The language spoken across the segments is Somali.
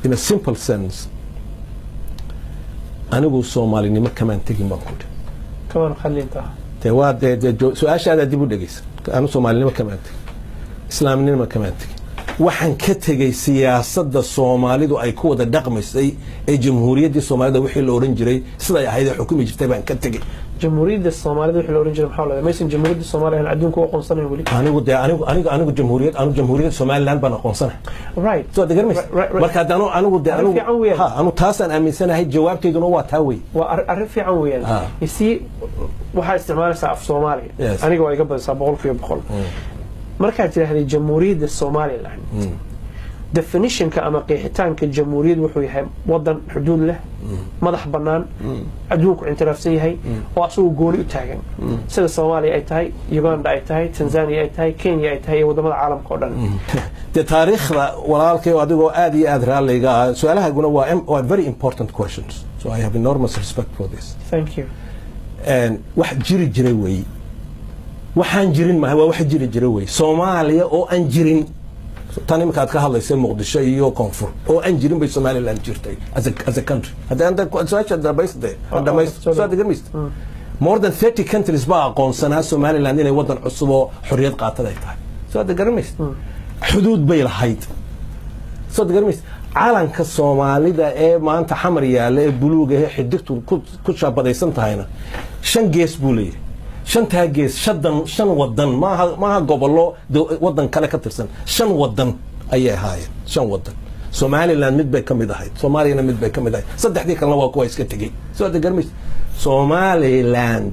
In a simple sense, anigu Soomaalinimo kamaan tegin baan ku Kamaan hadlintaa. Dee waa dee su-aashaadaa dib u dhegeysa. Anu Soomaalinimo kamaan tegin, Islaamnimo kamaan tegin. Waxaan ka tegey siyaasadda Soomaalidu ay ku wada dhaqmaysay ee Jamhuuriyaddii Soomaalida wixii la odhan jiray, siday ahayd ee xukumi jirtay baan ka tegey. Jamhuuriyadda Soomaalida wixii la oran jiray maxaa la maysan Jamhuuriyadda Soomaaliya aan adduunka u aqoonsanayn weli. Anigu dee anigu jamhuuriyad, anigu Jamhuuriyadda Somaliland baan aqoonsanahay. Soo degarmaysa? Right. Marka hadda anigu dee Arrin anigu fiican weeyaan. Ha, anu taasaan aaminsanahay, jawaabteyduna waa taa wey. Waa arrin fiican weeyaan. Isii waxaa isticmaalaysaa af Soomaaliya. Aniga waa iga badisaa 100%. Markaad tidhaahday Jamhuuriyadda Somaliland, definitionka ama qeexitaanka jamhuuriyad wuxuu yahay wadan xuduud leh, madax bannaan, adduunku ictiraafsan yahay oo asagoo gooni u taagan, sida Soomaaliya ay tahay, Uganda ay tahay, Tanzania ay tahay, Kenya ay tahay iyo wadamada caalamka oo dhan. Dee taariikhda, walaalkay, adigoo aad iyo aad raalliga ah, su-aalahaguna waa very important questions, so I have enormous respect for this. Thank you. Wax jiri jiray weeye, waxaan jirin maaha, waa wax jiri jiray weeye. Soomaaliya oo aan jirin, tan iminka aad ka hadlaysa, Muqdisho iyo Koonfur oo aan jirin bay Somaliland jirtay as a country. Hadda anta su-aasha dhamaysta, dhamaysto, soo degan maysta. More than 30 countries baa aqoonsanaa Somaliland inay wadan cusub oo xorriyad qaatad ay tahay. Soo hadda garan maysta, xuduud bay lahayd. Soo garan maysta, calanka Soomaalida ee maanta Xamar yaalla ee buluuga ee xidigtu ku shaabadaysan tahayna shan gees buu leeyahay. Shantaa gees shadan shan wadan maaha, gobollo wadan kale ka tirsan, shan wadan ayay ahaayeen. Shan wadan, Somaliland mid bay ka mid ahayd, Soomaaliyana mid bay ka mid ahayd, saddexdii kalena waa kuwa iska tegey. Soo hadda garan maysa, Somaliland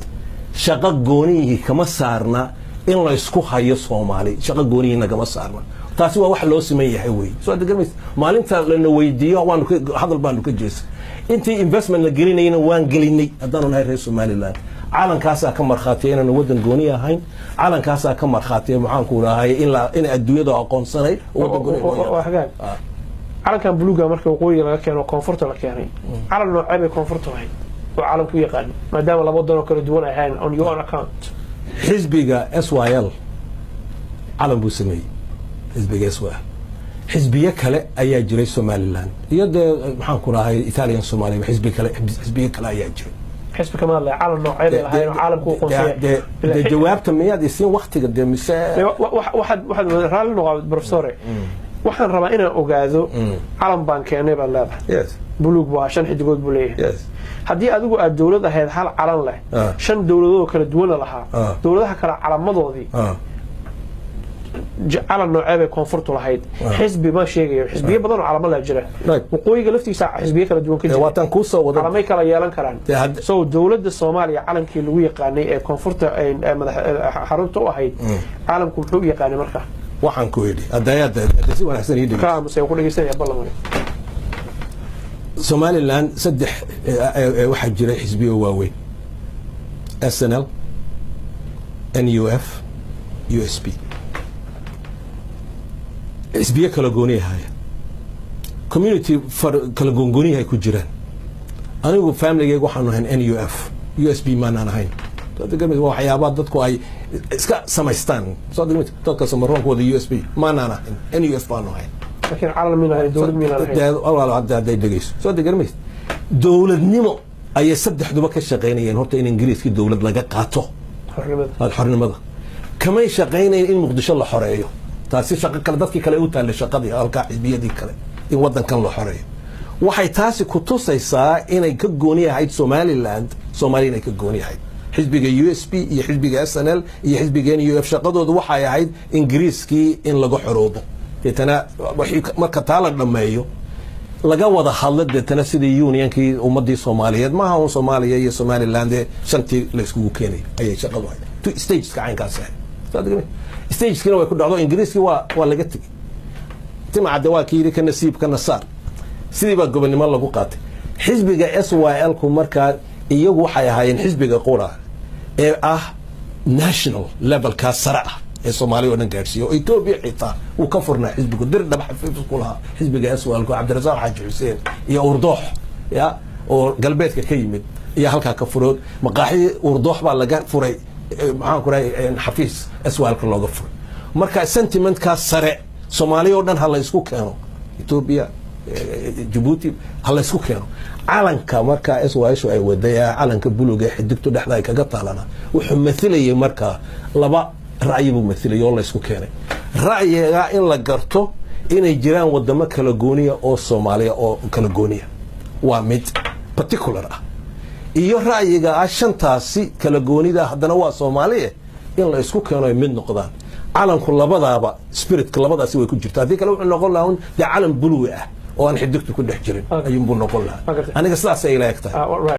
shaqo goonihii kama saarna in la isku hayo Soomaali, shaqo goonihii nagama saarna. Taasi waa wax loo siman yahay wey. Soo hadda garan maysa, maalinta lana weydiiyo waanu ka hadal baanu ka jeesay. Intii investment la gelinayna waan gelinay haddaanu nahay reer Somaliland. Calankaasaa ka markhaatiya inaanu wadan gooni ahayn. Calankaasaa ka markhaatiya, maxaanku dhahay, in adduunyada aqoonsanayd wadan gooni loo yahay. Waa hagaag. Calankan buluuga marka waqooyiga laga keeno, koonfurta la keenay, calan noocee bay koonfurta lahayd oo caalamku u yaqaano, maadaama laba wadan oo kala duwan ay ahayn, on your own account? Xisbiga SYL calan buu sameeyey, xisbiga SYL. Xisbiyo kale ayaa jiray Somaliland iyo dee, maxaan ku dhahay, Italian Somalia, xisbi kale, xisbiyo kale ayaa jiray. Xisbi kama hadlaya, calan noocee bay lahayn oo caalamku u aqoonsanya? Dee jawaabta miyaad isiin waktiga dee mise? Waxaad raalli noqo, professore, waxaan rabaa inaan ogaado calan baan keenay baad leedahay. Buluug buu ahaa, shan xidigood buu leeyahay. Haddii adigu aad dowlad ahayd hal calan leh, shan dowladood oo kala duwana lahaa, dowladaha kale calamadoodii, calan noocee bay koonfurtu lahayd? Xisbi ma sheegayo, xisbiyo badan oo calamo leh jira. Waqooyiga laftiisa xisbiyo kala duwan ka jira. Waataan kuu soo wada. Calamay kala yeelan karaan. Dee so dowladda Soomaaliya calankii lagu yaqaanay ee koonfurta ee xarunta u ahayd, caalamku muxuu u yaqaanay marka? Waxaan ku idhi hadda si wanaagsan ii dhegeyso. Ka aamusay, ku dhegeysanaya, ballan weli. Somaliland saddex waxaa jiray xisbiyo waaweyn: SNL, NUF, USP. Xisbiyo kala gooni ahaayeen, community far kala goongooniyahay ay ku jiraan. Anigu familygeyga waxaanu ahayn NUF, USB maanaan ahayn. Soo degmid, waa waxyaabaha dadku ay iska samaystaan. Soo degmid, dadka Samaroonka wada USB maanaan ahayn, NUF baanu ahayn. Laakiin calan miin ahayn, dowlad miin ahayn. Dee, walaalo, hadda hadday dhegeyso, soo degarmaysa, dowladnimo ayay saddexduba ka shaqaynayeen. Horta in Ingiriiskii dowlad laga qaato. Xornimada. Xornimada kamay shaqaynayn in Muqdisho la xoreeyo. Taasi shaqo kale, dadkii kale u taallay shaqadii halkaa, xisbiyadii kale, in wadankan la xoreeyo. Waxay taasi ku tusaysaa inay ka gooni ahayd Somaliland, Soomaaliya inay ka gooni ahayd. Xisbiga USP iyo xisbiga SNL iyo xisbiga NUF shaqadoodu waxay ahayd Ingiriiskii in laga xoroobo, deetana marka taa la dhammeeyo laga wada hadlo, deetana sidii unionkii ummadii Soomaaliyeed, maaha un Soomaaliya iyo Somaliland ee shantii la iskugu keenayo ayay shaqadu ahayd. Two stageska caynkaas ahayd. Stageskiina way ku dhacdo, Ingiriiskii waa laga tegey. Timacadde waa kii yidhi ka nasiib ka nasaar, sidii baa gobonnimo lagu qaatay. Xisbiga SYL ku markaa iyagu waxay ahaayeen xisbiga qura ee ah national levelkaa sare ah ee Soomaaliya oo dhan gaadhsiiyo, oo Etoobiya xitaa wuu ka furnaa xisbigu, dir dhaba xafiis ku lahaa xisbiga SYL ku. Cabdirasaaq Xaaji Xuseen iyo Urdoox ya oo galbeedka ka yimid iyo halkaa ka furood maqaaxidii Urdoox baa laga furay, maxaan ku rahay, xafiis SYL ka looga furay. Marka sentimentkaa sare Soomaaliya oo dhan ha la isku keeno, Etoobiya, Jabuuti ha la isku keeno. Calanka markaa SYL ay waday, calanka buluga ee xidigtu dhexda ay kaga taalana, wuxuu mathilayay markaa laba ra'yi buu mathilayay oo la isku keenay. Ra'yiga in la garto inay jiraan wadamo kala gooniya oo Soomaaliya oo kala gooniya waa mid particular ah, iyo ra'yiga ah shantaasi kala goonida haddana waa Soomaaliye in la isku keeno ay mid noqdaan. Calanku labadaaba spiritka labadaasi way ku jirta. Haddii kale wuxuu noqon lahaa un dee calan buluwi ah oo aan xidigtu ku dhex jirin ayuunbuu noqon lahaa. Aniga sidaasay ila eg tahay.